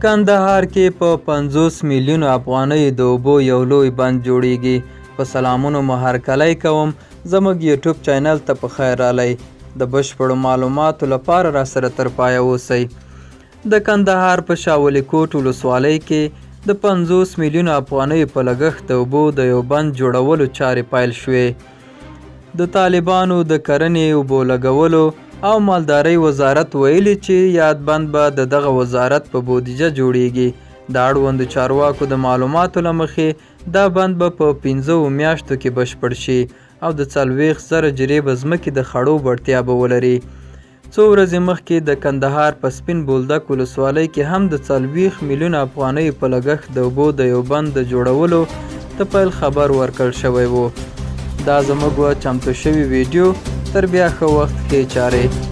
کندهار کې په 50 میلیونو افغانیو د اوبو یو لوی بند جوړیږي. په سلامونو مو هرکلی کوم، زموږ یوټیوب چینل ته په خیر رالی. د بشپړو معلوماتو لپاره راسره تر پایه اوسئ. د کندهار په شاولیکوټ ولسوالۍ کې د 50 میلیونو افغانیو په لګښت د اوبو د یو بند جوړولو چارې پیل شوې. د طالبانو د کرنې، اوبو لګولو او مالدارۍ وزارت ویلي چې یاد بند به د دغه وزارت په بودیجه جوړیږي. د اړوندو چارواکو د معلوماتو له مخې، دا بند به په 5 میاشتو کې بشپړ شي او د 40,000 جریبه ځمکې د خړوب وړتیا به ولري. څو ورځې مخکې د کندهار په سپین بولدک ولسوالۍ کې هم د 40 میلیونه افغانیو په لګښت د اوبو د یو بند د جوړولو د پیل خبر ورکړل شوی و. دا زموږ وه چمتو شوې ویډیو. تر بیا ښه وخت، ښې چارې.